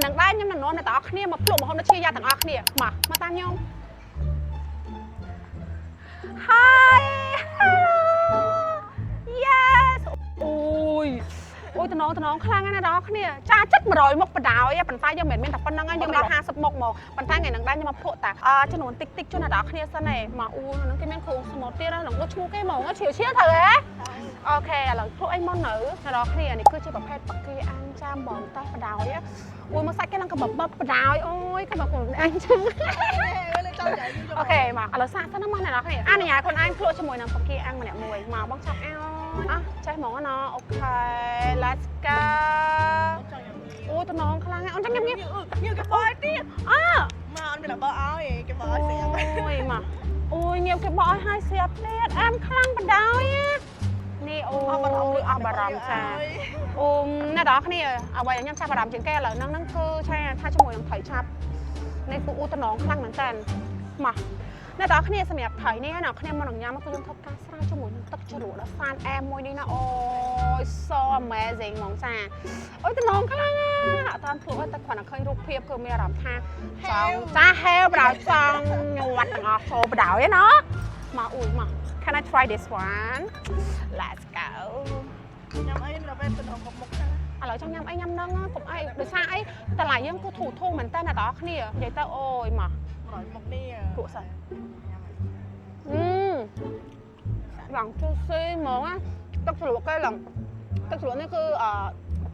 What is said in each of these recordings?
ហ្នឹងដែរខ្ញុំនឹងនាំអ្នកទាំងអស់គ្នាមកភ្លក់ម្ហូបនៅជាយ៉ាទាំងអស់គ្នាមកមកតាមខ្ញុំ Hi, hello, yes អូយអូយតំណងតំណងខ្លាំងណាស់អ្នកទាំងអស់គ្នាចាចិត្ត100មុខបដ ாய் ប៉ុន្តែយើងមិនមែនមានតែប៉ុណ្្នឹងទេយើងដល់50មុខមកប៉ុន្តែថ្ងៃហ្នឹងដែរខ្ញុំមកភ្លក់តាចំនួនតិចតិចជូនអ្នកទាំងអស់គ្នាសិនឯងមកអូហ្នឹងគេមានគ្រូសមុទ្រទៀតហ្នឹងដូចឈ្មោះគេហ្មងជ្រាវជ្រាវត្រូវហ៎ OK ឥឡូវភ្លក់អីមុននៅអ្នកនរគ្នានេះគឺជាប្រភេទបាគីអាំងចាំបងតេះបដ ாய் អូយមកសាច់គេឡើងកបបបដ ாய் អូយកបបអញចឹង OK មកឥឡូវសាកសិនណាមកអ្នកនរគ្នាអនុញ្ញាតខ្លួនឯងភ្លក់ជាមួយនឹងបាគីអាំងម្នាក់មួយមកបងចាប់ឲ្យអោះចេះហ្មងណាOK let's go អូតំណងខ្លាំងណាស់អូនចាំញ៉ាំញ៉ាំ ញៀវគេបោឲ្យទៀត អើ មកអត់មានបោឲ្យគេបោឲ្យស្រាប់ អូយមកអូយញៀវគេបោឲ្យហើយស្រាប់ទៀតអាមខ្លាំងបដ ாய் នេះអូយអស់បារម្ភចា អូអ្នកនរគ្នាអ្វីដែលខ្ញុំចាប់អារម្មណ៍ជាងគេឥឡូវហ្នឹងហ្នឹងគឺឆាថាជាមួយនឹងត្រីឆាប់នេះគឺអ៊ូតំណងខ្លាំងមែនតើមកអ្នកនរគ្នាសម្រាប់ត្រីនេះអ្នកគ្នាមកនឹងញ៉ាំគឺយើងធ្វើការស្រាវជាមួយនឹងទឹកជ្រលក់ដ៏សានអែមមួយនេះណាអូយ so amazing ហ្មងចាអូយតំណងខ្លាំងណាស់អត់តាមភ្លក់តែគ្រាន់តែឃើញរូបភាពគឺមានអារម្មណ៍ថាចង់ចាហេវបដ ாய் ចង់ញាត់ទាំងអស់ចូលបដ ாய் ណាមកអ៊ុយមក Can I try this one? Let's go. ញ៉ាំអីដល់ពេលតំណងមុខមុខចឹង ឥឡូវចង់ញ៉ាំអីញ៉ាំហ្នឹងកុំអីដោយសារអីតម្លៃយើងគឺធូរធូរមែនតើអ្នកទាំងអស់គ្នានិយាយទៅអូយមក 100មុខនេះ ភ្លក់សិនអឺឡើងជូស៊ីហ្មងណាទឹកជ្រលក់គេឡើងទឹកជ្រលក់នេះគឺអឺ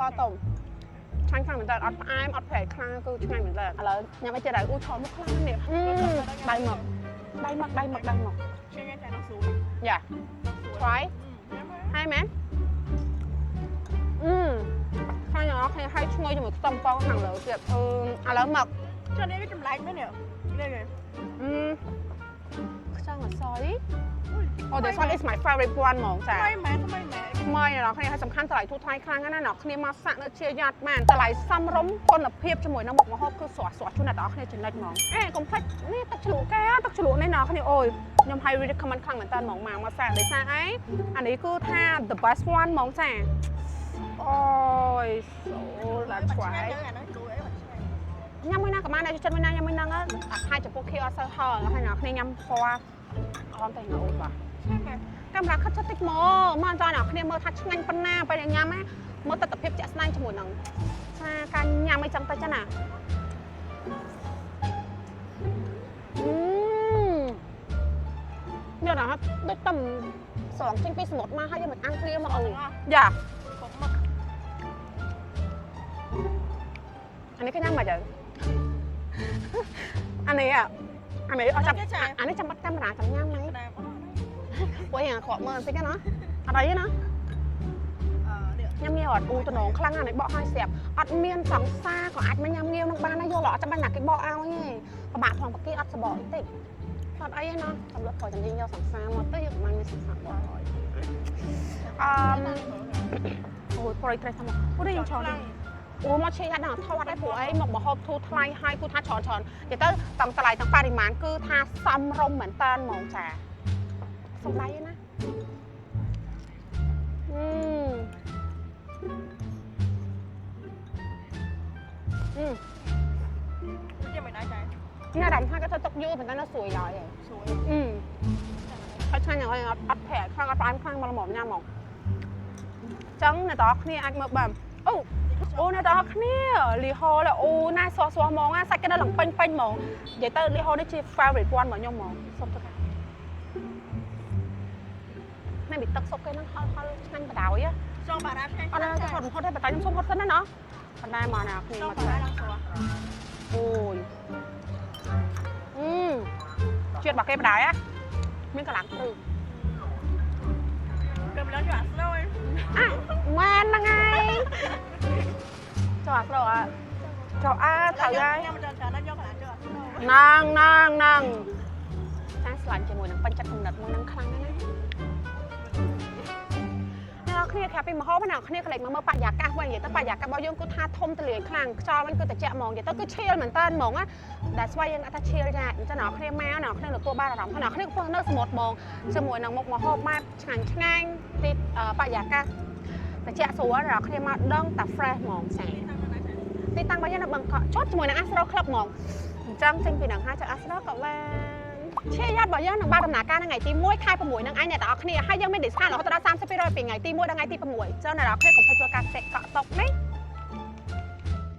ប៉ាតុំឆ្ងាញ់ខ្លាំងមែនតើអត់ផ្អែមអត់ប្រៃខ្លាំងគឺឆ្ងាញ់មែនតើឥឡូវញ៉ាំអីទៀតហើយអូឆមុខខ្លាំងណាស់នេះអឺដៃមកដៃមកដៃមកដៃមក ឆ្ងាញ់តែដល់ស្រួយ យ៉ា try ហើយមែនអឺខាងញ៉ាំគ្នាឲ្យឈ្ងុយជាមួយខ្ទឹមប៉ោងខាងលើទៀតអឺឥឡូវមក ចុះនេះវាចម្លែកមែននេះនេះ អឺខ្ចង់អសយអូ this one is my favorite one ហ្មងចា ថ្មីមែនថ្មីមែន ថ្មីអ្នកនរគ្នាហើយសំខាន់តម្លៃធូរថ្លៃខ្លាំងណាស់ណាអ្នកគ្នាមកសាក់នៅជាយ៉ាត់បានតម្លៃសមរម្យគុណភាពជាមួយនឹងមុខម្ហូបគឺស្រស់ស្រស់ជូនអ្នកនរគ្នាចំណិចហ្មងអេកុំភ្លេចនេះទឹកជ្រលក់កែទឹកជ្រលក់នេះអ្នកនរគ្នាអូយខ្ញុំ highly recommend ខ្លាំងមែនតើហ្មងមកមកសាក់ដោយសារអីអានេះគឺថា the best one ហ្មងចាអូយ so let's try. អាហ្នឹងជ្រួយអីបាត់ឆ្ងាញ់ ញ៉ាំមួយណាក៏បានដែរចិត្តមួយណាញ៉ាំមួយហ្នឹងអត់ហើយចំពោះខៀវអត់សូវហល់ហើយអ្នកគ្នាញ៉ាំពណ៌អមតែងអូនបាទ ឆ្ងាញ់មែន កាមេរ៉ាខិតចិត្តតិចមកមកចង់អ្នកគ្នាមើលថាឆ្ងាញ់ប៉ុណ្ណាពេលញ៉ាំណាមើលទស្សនភាពជាក់ស្ដែងជាមួយនឹងថាការញ៉ាំអីចឹងទៅចឹងណាអឺញ៉ាំដល់ដូចតំស្រង់ចេញពីសមុទ្រមកហើយយើងមិនអាំងគ្នាមកអូយ៉ា កុំមក អានេះគេញ៉ាំមកចឹងអានេះអានេះអត់ចាំអានេះចាំបាត់កាមេរ៉ាចាំញ៉ាំហ្នឹង តាមអូ ព្រោះយ៉ាងអាក្រក់មើលបន្តិចណាអត់អីទេណា អឺនេះ ញ៉ាំងាវអត់អ៊ូតំណងខ្លាំងណាស់នេះបកឲ្យស្រាប់អត់មានសង្សារក៏អាចមកញ៉ាំងាវនឹងបានដែរយល់អត់ចាំបាច់ណាគេបកឲ្យទេពិបាកផងបកីអត់សបកតិចអត់អីទេណាចាំលើកក្រោយចាំយើងយកសង្សារមកទៅយើងមិនមានសង្សារបកឲ្យអឺអូយប្រិយត្រេះថាមកអូនេះយើងឆោនេះអូមកឈេយ៉ាត់ដល់ថតដែរព្រោះអីមកបហូបធូរថ្លៃហើយគូថាច្រើនច្រើននិយាយទៅទាំងតម្លៃទាំងបរិមាណគឺថាសមរម្យមែនតើហ្មងចាសំដៃណាអឺ អឺ វាមិនដែរចា ញ៉ាំអារម្មណ៍ថាគាត់ធ្វើទុកយូរប៉ុន្តែនៅស្រួយឡើយឯង ស្រួយ អឺហើយឆ្ងាញ់យ៉ាងអត់អត់ប្រែខ្លាំងអត់ផ្អែមខ្លាំងមកល្មមញ៉ាំហ្មងចឹងអ្នកទាំងអស់គ្នាអាចមើលបានអូអូអ្នកទាំងអស់គ្នាលីហូឡាអូណាសោះសោះហ្មងណាសាច់គេនៅឡើងពេញពេញហ្មងនិយាយទៅលីហូនេះជា favorite one របស់ខ្ញុំហ្មងសុំទៅកាណែមីទឹកស៊ុបគេហ្នឹងហល់ហល់ឆ្ងាញ់បដ ாய் ចង់បារ៉ាឆ្ងាញ់ អត់ដល់ហត់ហត់ទេប៉ុន្តែខ្ញុំសុំហត់សិនណាណោះប៉ុន្តែមកអ្នកគ្នា ចង់ មកធ្វើ បារ៉ាឡើងស្រួល អូយអឺជាតិរបស់គេបដ ாய் មានកន្លងព្រឺ ពេលម្លងយកអាស្នូយ អាមែនហ្នឹងហើយចូលអាស្រូវអើចូលអើត្រូវហើយ ញ៉ាំច្រើនច្រើនយកកន្លងយកអាស្នូ ណាងណាងណាងចាស្លាញ់ជាមួយនឹងពេញចិត្តកំណត់មួយនឹងខ្លាំងណាស់ណាអ្នកនរគ្នាក្រៅពីម្ហូបអ្នកនរគ្នាក្លែកមកមើលបរិយាកាសវិញនិយាយទៅបរិយាកាសរបស់យើងគឺថាធំទលាយខ្លាំងខ្យល់វិញគឺត្រជាក់ហ្មងនិយាយទៅគឺchill មែនតើហ្មងណាដែលស្វ័យយើងដាក់ថាchill ចាអញ្ចឹងអ្នកនរគ្នាមកអ្នកនរគ្នាទទួលបានអារម្មណ៍ថាអ្នកនរគ្នាកំពុងនៅសមុទ្រហ្មងជាមួយនឹងមុខម្ហូបបែបឆ្ងាញ់ឆ្ងាញ់ទីបរិយាកាសត្រជាក់ស្រួលអ្នកនរគ្នាមកដឹងតែ fresh ហ្មងចា ទីតាំងរបស់យើងនៅបឹងកក់ជាប់ជាមួយនឹង Astro Club ហ្មងអញ្ចឹងចេញពីនឹងហើយចុះ Astro ក៏បានឈាយ៉ាត់របស់យើងនឹងបើកដំណើរការនៅថ្ងៃទី1ខែ6នឹងឯងអ្នកទាំងអស់គ្នាហើយយើងមាន discount រហូតដល់30%ពីថ្ងៃទី1ដល់ថ្ងៃទី6ចឹងអ្នកទាំងអស់គ្នាកុំភ្លេចធ្វើការសេកកក់តុកនេះ។